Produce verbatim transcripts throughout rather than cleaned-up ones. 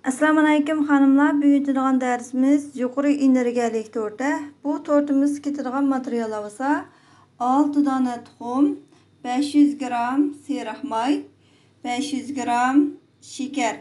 ئەسسالامۇئەلەيكۇم خانىملار، بۈگۈن كېتىدىغان دەرسىمىز يۇقىرى ئېنېرگىيەلىك تورتا. بۇ تورتىمىز كېتىدىغان ماتېرىياللار بولسا، ئالتە دانە تۇخۇم، بەش يۈز گرام سېرىق ماي، بەش يۈز گرام شېكەر.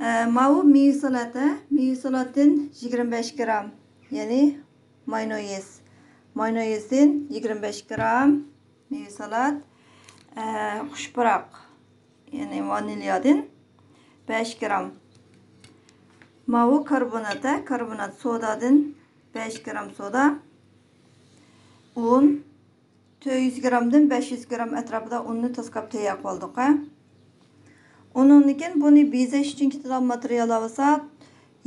ئە، ماۋۇ مېۋە سالاتى، مېۋە سالاتتىن يىگىرمە بەش گرام، يەنى مايونېز. مايونېزدىن يىگىرمە بەش گرام مېۋە سالات، ئە، خۇش پۇراق، يەنى ۋانىليادىن بەش گرام. ماۋۇ كاربونات، كاربونات سودادىن بەش گرام سودا. ئۇن، تۆت يۈز گرامدىن بەش يۈز گرام ئەتراپىدا ئۇننى تاسقاپ تەييار قىلىۋالدۇق. ئۇنىڭدىن كېيىن بۇنى بېزەش ئۈچۈن كېتىدىغان ماتېرىياللار بولسا،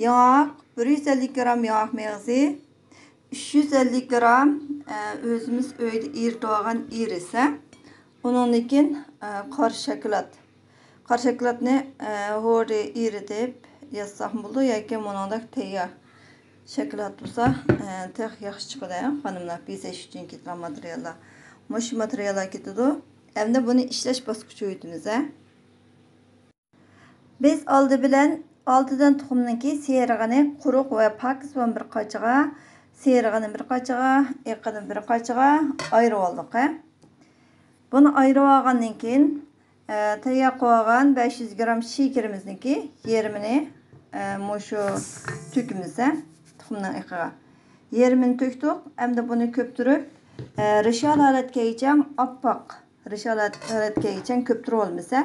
ياڭاق، بىر يۈز ئەللىك گرام ياڭاق مېغىزى، ئۈچ يۈز ئەللىك گرام، ئە، ئۆزىمىز ئۆيدە ئېرىتىۋالغان ئىرىسە، ئۇنىڭدىن كېيىن، ئە، قارا شاكىلات. قارا شاكىلاتنى، ئە، ھوردا ئېرىتىپ يازساقمۇ بولىدۇ ياكى مۇنىڭدەك تەييار شاكىلات بولسا، ئە، تېخى ياخشى چىقىدۇ، خانىملار. بېزەش ئۈچۈن كېتىدىغان ماتېرىياللار. مۇشۇ ماتېرىياللار كېتىدۇ. ئەمدى بۇنى ئىشلەش باسقۇچىغا ئۆتىمىز، ھە. بىز ئالدى بىلەن ئالتە دانە تۇخۇمنىڭكى سېرىقىنى قۇرۇق ۋە پاكىز بولغان بىر قاچىغا، سېرىقىنى بىر قاچىغا، ئېقىنى بىر قاچىغا ئايرىۋالدۇق، ھە. بۇنى ئايرىۋالغاندىن كېيىن، ئە، تەييار قىلىۋالغان بەش يۈز گرام شېكىرىمىزنىڭكى يېرىمىنى، ئە، مۇشۇ تۆكىمىز، ھە، تۇخۇمنىڭ ئېقىغا. يېرىمىنى تۆكتۇق. ئەمدى بۇنى كۆپتۈرۈپ، ئە، رىشال ھالەتكە كەلگۈچە ئاپئاق، رىشال ھالەتكە كەلگۈچە كۆپتۈرۈپ ئالىمىز، ھە.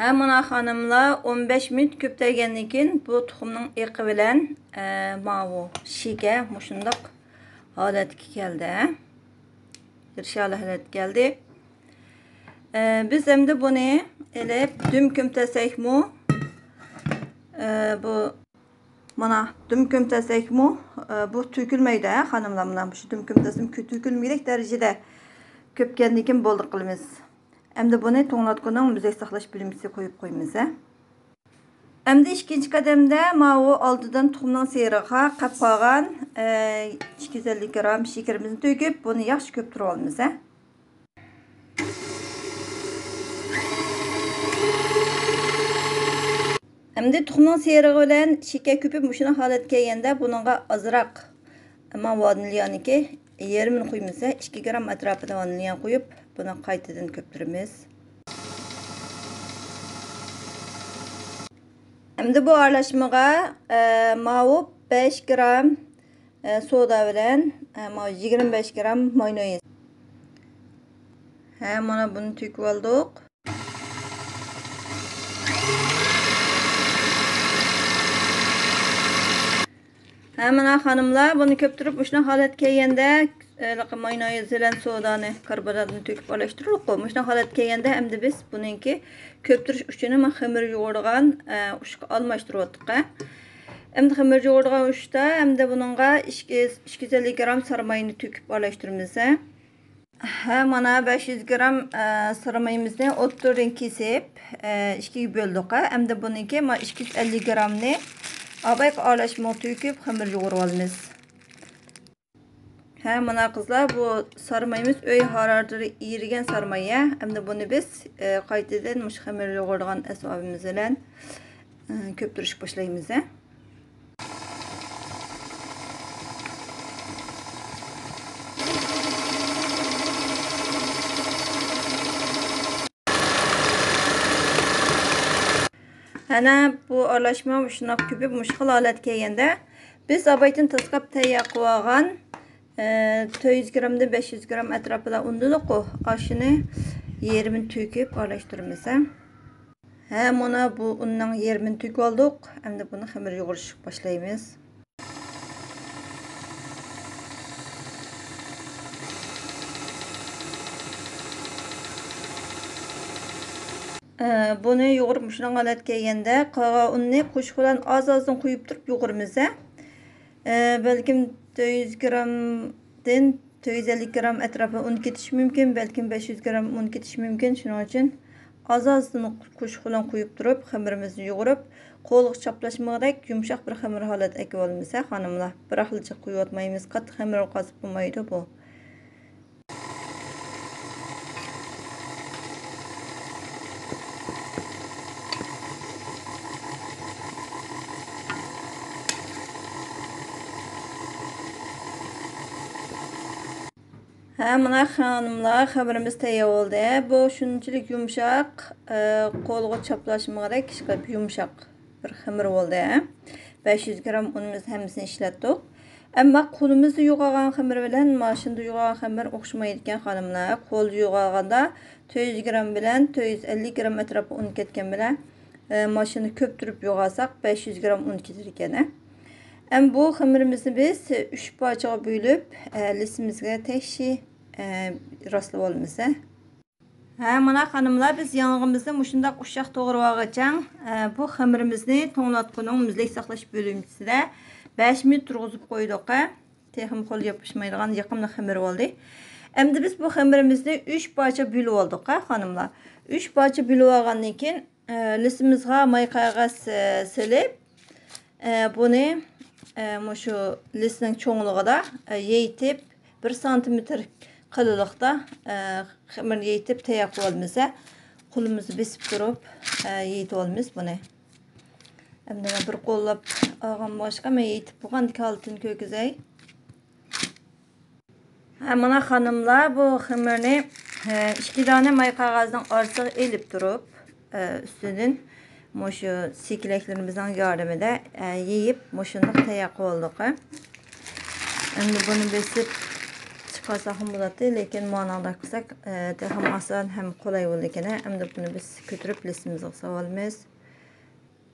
ھە، مانا خانىملار، ئون بەش مىنۇت كۆپتۈرگەندىن كېيىن بۇ تۇخۇمنىڭ ئېقى بىلەن، ئە، ماۋۇ شېكەر مۇشۇنداق ھالەتكە كەلدى، ھە. رىشال ھالەتكە كەلدى. ئە، بىز ئەمدى بۇنى ئېلىپ دۈم كۆمتەرسەكمۇ، ئە، بۇ مانا، دۈم كۆمتەرسەكمۇ، ئە، بۇ تۆكۈلمەيدۇ، ھە، خانىملار. مانا، مۇشۇ دۈم كۆمتەرسەكمۇ تۆكۈلمىگۈدەك دەرىجىدە كۆپكەندىن كېيىن بولدى قىلىمىز. ئەمدى بۇنى توڭلاتقۇنىڭ مۇزەي ساقلاش بۆلمىسىگە قويۇپ قويىمىز، ھە. ئەمدى ئىككىنچى قەدەمدە ماۋۇ ئالتە دانە تۇخۇمنىڭ سېرىقىغا قاپ قالغان، ئە، ئىككى يۈز ئەللىك گرام شېكىرىمىزنى تۆكۈپ، بۇنى ياخشى كۆپتۈرۈۋالىمىز، ھە. ئەمدى تۇخۇمنىڭ سېرىقى بىلەن شېكەر كۆپۈپ مۇشۇنداق ھالەتكە كەلگەندە، بۇنىڭغا ئازراق، ئەمما ۋانىليانىكى يېرىمىنى قۇيىمىز، ئىككى گرام ئەتراپىدا ۋانىليا قۇيۇپ، بۇنى قايتىدىن كۆپتۈرىمىز. ئەمدى بۇ ئارىلاشمىغا، ئە، ماۋۇ بەش گرام، ئە، سودا بىلەن، ئە، ماۋۇ يىگىرمە بەش گرام مايونېز. ھە، مانا بۇنى تۆكۈۋالدۇق. ھە، مانا خانىملار، بۇنى كۆپتۈرۈپ مۇشۇنداق ھالەتكە كەلگەندە، ھېلىقى مايونېز بىلەن سودانى، كاربوناتنى تۆكۈپ ئارىلاشتۇردۇققۇ. مۇشۇنداق ھالەتكە كەلگەندە، ئەمدى بىز بۇنىڭكى كۆپتۈرۈش ئۇچىنى مانا خېمىر يۇغۇرىدىغان، ئە، ئۇچقا ئالماشتۇرۇۋاتتۇق، ھە. ئەمدى خېمىر يۇغۇرىدىغان ئۇچتا، ئەمدى بۇنىڭغا ئىككى، ئىككى يۈز ئەللىك گرام سارماينى تۆكۈپ ئارىلاشتۇرىمىز، ھە. ھە، مانا بەش يۈز گرام، ئە، سارمايىمىزنى ئوتتۇرىدىن كېسىپ، ئە، ئىككىگە بۆلدۇق، ھە. ئەمدى بۇنىڭكى مانا ئىككى يۈز ئەللىك گرامنى ئاۋايقى ئارىلاشمىغا تۆكۈپ خېمىر يۇغۇرۇۋالىمىز. ھە، مانا قىزلار، بۇ سارمايىمىز ئۆي ھارارىتىدە ئېرىگەن سارماي، ھە. ئەمدى بۇنى بىز، ئە، قايتىدىن مۇشۇ خېمىر يۇغۇرىدىغان ئەسۋابىمىز بىلەن، ئە، كۆپتۈرۈشكە باشلايمىز، ھە. ئەنە بۇ ئارىلاشما مۇشۇنداق كۆپۈپ، مۇشۇ خىل ھالەتكە كەلگەندە، بىز ئاۋايتىن تاسقاپ تەييار قىلىۋالغان، ئە، تۆت يۈز گرامدىن بەش يۈز گرام ئەتراپىدا ئۇن دېدۇققۇ، ئاشۇنى يېرىمىنى تۆكۈپ ئارىلاشتۇرىمىز، ھە. ھە، مانا بۇ ئۇننىڭ يېرىمىنى تۆكۈۋالدۇق. ئەمدى بۇنى خېمىر يۇغۇرۇشقا باشلايمىز. ئە، بۇنى يۇغۇرۇپ مۇشۇنداق ھالەتكە كەلگەندە، قالغان ئۇننى قوشۇق بىلەن ئاز-ئازدىن قۇيۇپ تۇرۇپ يۇغۇرىمىز، ھە. ئە، بەلكىم تۆت يۈز گرامدىن تۆت يۈز ئەللىك گرام ئەتراپىدا ئۇن كېتىشى مۇمكىن، بەلكىم بەش يۈز گرام ئۇن كېتىشى مۇمكىن. شۇنىڭ ئۈچۈن ئاز-ئازدىن قوشۇق بىلەن قۇيۇپ تۇرۇپ، خېمىرىمىزنى يۇغۇرۇپ، قولغا چاپلاشمىغۇدەك يۇمشاق بىر خېمىر ھالەت ئەكىۋالمىسا، خانىملار، بىراقلا جىق قۇيۇۋاتمايمىز، قاتتىق خېمىر قازىپ بولمايدۇ بۇ. ھە، مانا خانىملار، خېمىرىمىز تەييار بولدى. بۇ شۇنچىلىك يۇمشاق، ئە، قولغا چاپلاشمىغۇدەك ئىشقىلىپ يۇمشاق بىر خېمىر بولدى. بەش يۈز گرام ئۇنىمىزنى ھەممىسىنى ئىشلەتتۇق. ئەمما قولىمىزدا يوغالغان خېمىر بىلەن ماشىنىدا يوغالغان خېمىر ئوخشىمايدىكەن، خانىملار. قولدا يوغالغاندا تۆت يۈز گرام بىلەن تۆت يۈز ئەللىك گرام ئەتراپى ئۇن كەتكەن بىلەن، ئە، ماشىنىدا كۆپتۈرۈپ يوغالساق، بەش يۈز گرام ئۇن كېتىدىكەن. ئەمما بۇ خېمىرىمىزنى بىز ئۈچ پارچىغا بۆلۈپ، ئە، لىسىمىزگە تەكشى، ئە، راسلىۋالىمىز، ھە. ھە، مانا خانىملار، بىز ياڭىقىمىزنى مۇشۇنداق ئۇششاق توغرىۋالغىچە، ئە، بۇ خېمىرىمىزنى توڭلاتقۇنىڭ مۇزلەك ساقلاش بۆلمىسىدە بەش مىنۇت تۇرغۇزۇپ قويدۇق، ھە. تېخىمۇ قول ياپلاشمايدىغان يېقىملىق خېمىر بولدى. ئەمدى بىز بۇ خېمىرىمىزنى ئۈچ پارچە بۆلۈۋالدۇق، ھە، خانىملار. ئۈچ پارچە بۆلۈۋالغاندىن كېيىن، ئە، لىسىمىزغا ماي قەغەز، ئە، سېلىپ، ئە، بۇنى، ئە، مۇشۇ لىسنىڭ چوڭلۇقىدا، ئە، يېيىتىپ، بىر سانتىمېتىر قېلىنلىقتا، ئە، خېمىرنى يېيىتىپ تەييار قىلىۋالىمىز. قولىمىزنى بېسىپ تۇرۇپ، ئە، يېيىتىۋالىمىز بۇنى. ئەمدى مەن بىر قوللاپ ئالغان بولغاچقا، مەن يېيىتىپ بولغاندىكى ھالىتىنى كۆرگۈزەي. ھە، مانا خانىملار، بۇ خېمىرنى، ھە، ئىككى دانە ماي قەغەزنىڭ ئارىسىغا ئېلىپ تۇرۇپ، ھە، ئۈستىدىن مۇشۇ سېكىلەكلىرىمىزنىڭ ياردىمىدە، ھە، يېيىپ، مۇشۇنداق تەييار قىلدۇق، ھە. ئەمدى بۇنى بېسىپ چىقارساقمۇ بولاتتى، لېكىن مانىڭدا قىلساق، ھە، تېخىمۇ ئاسان ھەم قولاي بولىدىكەن، ھە. ئەمدى بۇنى بىز كۆتۈرۈپ لىسىمىزغا سالىۋالىمىز.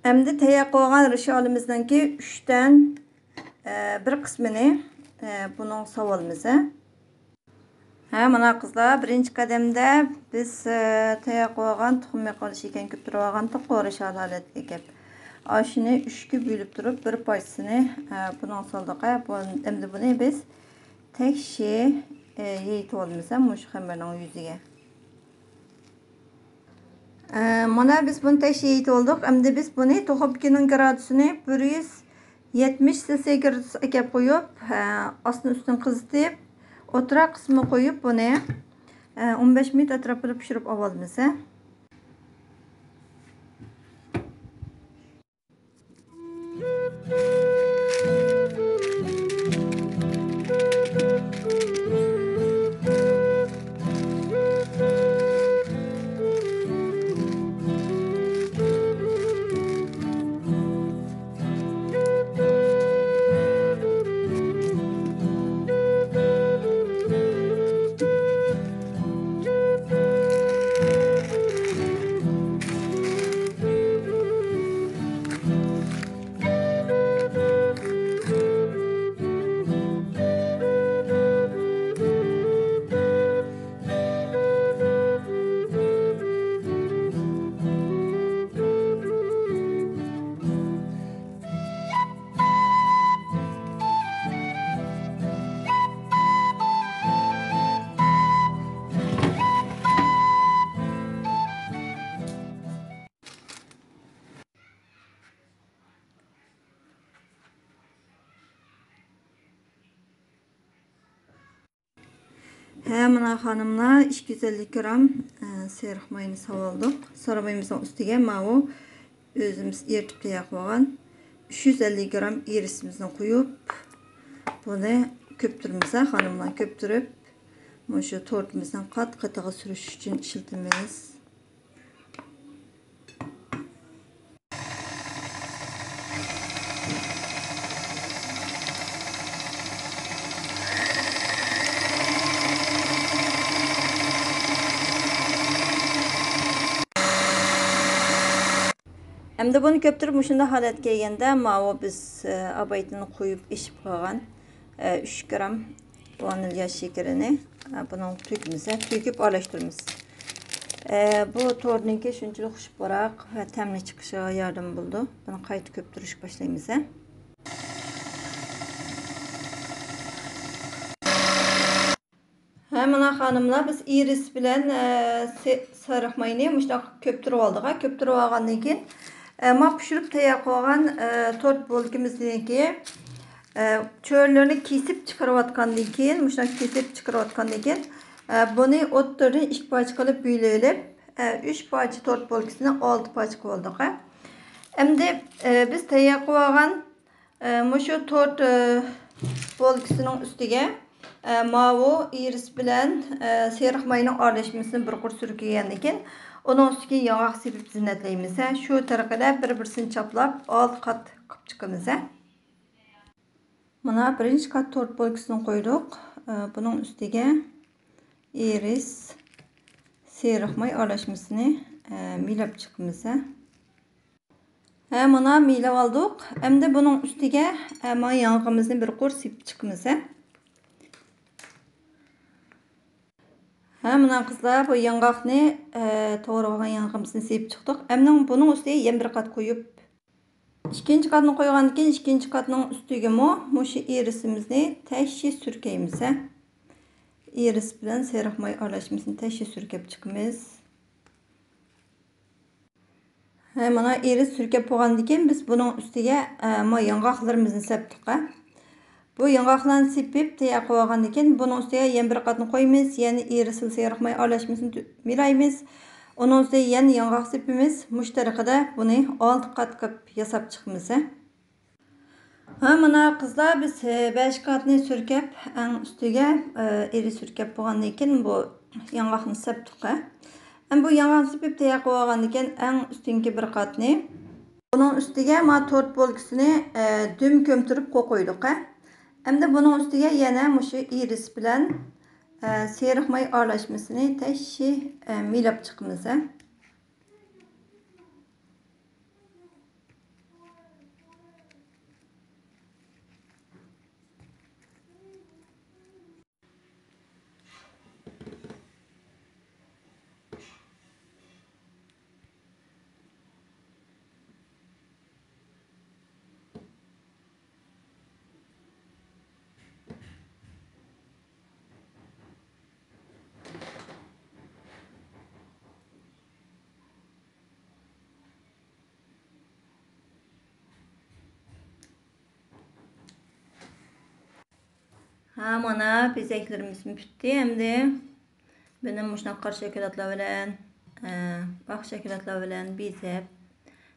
ئەمدى تەييار قىلغان رىشالىمىزنىڭكى ئۈچتىن، ئە، بىر قىسمىنى، ئە، بۇنىڭغا سالىۋالىمىز، ھە. ھە، مانا قىزلار، بىرىنچى قەدەمدە بىز، ئە، تەييار قىلىۋالغان تۇخۇم مېقىلدىشى ئىكەن، كۆپتۈرۈۋالغان توققۇز رىشال ھالەتكە كەپ. ئاشۇنى ئۈچكە بۆلۈپ تۇرۇپ، بىر پارچىسىنى، ئە، بۇنىڭغا سالدۇق، ھە. بۇ، ئەمدى بۇنى بىز تەكشى، ئە، يېيىتىۋالىمىز، ھە، مۇشۇ خېمىرنىڭ يۈزىگە. ئە، مانا بىز بۇنى تەكشى يېيىتىۋالدۇق. ئەمدى بىز بۇنى توخۇپكىنىڭ گرادۇسىنى بىر يۈز يەتمىش سېلسىيە گرادۇسقا ئەكەپ قويۇپ، ئە، ئاستىن ئۈستىن قىزىتىپ، ئوتتۇرا قىسمىغا قويۇپ بۇنى، ئە، ئون بەش مىنۇت ئەتراپىدا پىشۇرۇپ ئاۋالىمىز. ھە، مانا خانىملار، ئىككى يۈز ئەللىك گرام، ئە، سېرىق ماينى ساۋالدۇق. سارا مايىمىزنىڭ ئۈستىگە ماۋۇ ئۆزىمىز ئېرىتىپ تەييار قىلغان ئۈچ يۈز ئەللىك گرام ئىرىسىمىزنى قۇيۇپ، بۇنى كۆپتۈرىمىز، ھە، خانىملار، كۆپتۈرۈپ، مۇشۇ تورتىمىزنىڭ قات-قېتىغا سۈرۈش ئۈچۈن ئىشلىتىمىز. ئەمدى بۇنى كۆپتۈرۈپ مۇشۇنداق ھالەتكە كەلگەندە، ماۋۇ بىز، ئە، ئاۋايتىنى قويۇپ ئېشىپ قالغان، ئە، ئۈچ گرام ۋانىليا شېكىرىنى، ئە، بۇنىڭغا تۆكىمىز، ھە، تۆكۈپ ئارىلاشتۇرىمىز. ئە، بۇ تورتنىڭكى شۇنچىلىك خۇش پۇراق ۋە تەملىك چىقىشىغا ياردىمى بولىدۇ. بۇنى قايتا كۆپتۈرۈشكە باشلايمىز، ھە. ھە، مانا خانىملار، بىز ئىرىس بىلەن، ئە، سې-، سېرىق ماينى مۇشۇنداق كۆپتۈرۈپ ئالدۇق، ھە. كۆپتۈرۈپ ئالغاندىن كېيىن، ئە، ما پىشۇرۇپ تەييار قىلغان، ئە، تورت بولكىمىزنىڭكى، ئە، چۆرىلىرىنى كېسىپ چىقىرىۋاتقاندىن كېيىن، مۇشۇنداق كېسىپ چىقىرىۋاتقاندىن كېيىن، ئە، بۇنى ئوتتۇرىدىن ئىككى پارچە قىلىپ بۆلۈۋېلىپ، ئە، ئۈچ پارچە تورت بولكىسىنى ئالتە پارچە قىلىۋالدۇق. ئەمدى، ئە، بىز تەييار قىلىۋالغان، ئە، مۇشۇ تورت، ئە، بولكىسىنىڭ ئۈستىگە، ئە، ماۋۇ ئىرىس بىلەن، ئە، سېرىق ماينىڭ ئارىلاشمىسىنى بىر قۇر سۈركىگەندىن كېيىن، ئۇنىڭ ئۈستىگە ياڭاق سېپىپ زىننەتلەيمىز. ھە، شۇ تەرىقىدە بىر-بىرسىنى چاپلاپ، ئالتە قات قىلىپ چىقىمىز. ھە. مانا بىرىنچى قات تورت بولكىسىنى قويدۇق. ئە، بۇنىڭ ئۈستىگە ئىرىس، سېرىق ماي ئارىلاشمىسىنى، ئە، مىلەپ چىقىمىز. ھە. ھە، مانا مىلەپ ئالدۇق. ئەمدى بۇنىڭ ئۈستىگە، ئە، مانا ياڭىقىمىزنى بىر قۇر سېپىپ چىقىمىز. ھە. ھە، مانا قىزلار، بۇ ياڭاقنى، ئە، توغرىغان ياڭىقىمىزنى سېپىپ چىقتۇق. ئەمدى بۇنىڭ ئۈستىگە يەنە بىر قات قويۇپ، ئىككىنچى قاتنى قويغاندىن كېيىن، ئىككىنچى قاتنىڭ ئۈستىگىمۇ مۇشۇ ئىرىسىمىزنى تەششى سۈركەيمىز، ھە. ئىرىس بىلەن سېرىق ماي ئارىلاشمىسىنى تەششى سۈركەپ چىقىمىز. ھە، مانا ئىرىس سۈركەپ بولغاندىن كېيىن، بىز بۇنىڭ ئۈستىگە، ئە، ما ياڭاقلىرىمىزنى سەپتۇق، ھە. بۇ ياڭاقلارنى سېپىپ تەييار قىلىۋالغاندىن كېيىن، بۇنىڭ ئۈستىگە يەنە بىر قاتنى قويىمىز، يەنە ئىرىس سېرىق ماي ئارىلاشمىسىنى تۈ-، مىلايمىز. ئۇنىڭ ئۈستىگە يەنە ياڭاق سېپىمىز. مۇشۇ تەرىقىدە بۇنى ئالتە قات قىلىپ ياساپ چىقىمىز. ھە، مانا قىزلار، بىز، ئە، بەش قاتنى سۈركەپ، ئەڭ ئۈستىگە، ئە، ئىرىس سۈركەپ بولغاندىن كېيىن، بۇ ياڭاقنى سەپتۇق، ھە. ئەمدى بۇ ياڭاقنى سېپىپ تەييار قىلىۋالغاندىن كېيىن، ئەڭ ئۈستۈنكى بىر قاتنى، بۇنىڭ ئۈستىگە ما تورت بولكىسىنى، ئە، دۈم كۆمتۈرۈپ قويدۇق، ھە. ئەمدى بۇنىڭ ئۈستىگە يەنە مۇشۇ ئىرىس بىلەن، ئە، سېرىق ماي ئارىلاشمىسىنى تەششى، ئە، مىلاپ چىقىمىز، ھە. ھا، مانا بېزەكلىرىمىزمۇ پۈتتى ئەمدى. بۇنى مۇشۇنداق قارا شاكىلاتلار بىلەن، ئە، ئاق شاكىلاتلار بىلەن بېزەپ،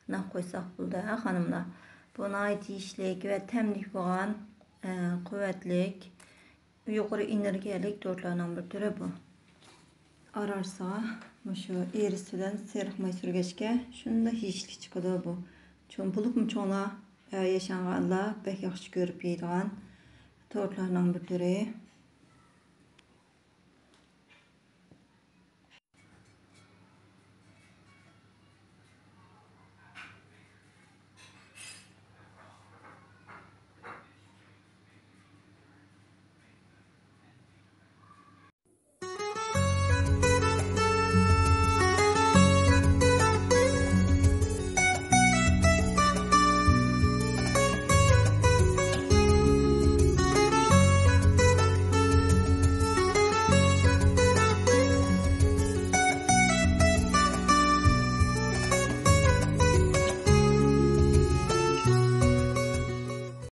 مۇنداق قويساق بولىدۇ، ھە، خانىملار. بۇ ناھايىتى يېيىشلىك ۋە تەملىك بولغان، ئە، قۇۋۋەتلىك، يۇقىرى ئېنېرگىيەلىك تورتلارنىڭ بىر تۈرى بۇ. ئارا-ئارىسىغا مۇشۇ ئىرىس بىلەن سېرىق ماي سۈرگەچكە شۇنداق يېيىشلىك چىقىدۇ بۇ. چوڭ، بولۇپمۇ چوڭلار، ئە، ياشانغانلار بەك ياخشى كۆرۈپ يەيدىغان تورتلارنىڭ بىر تۈرى.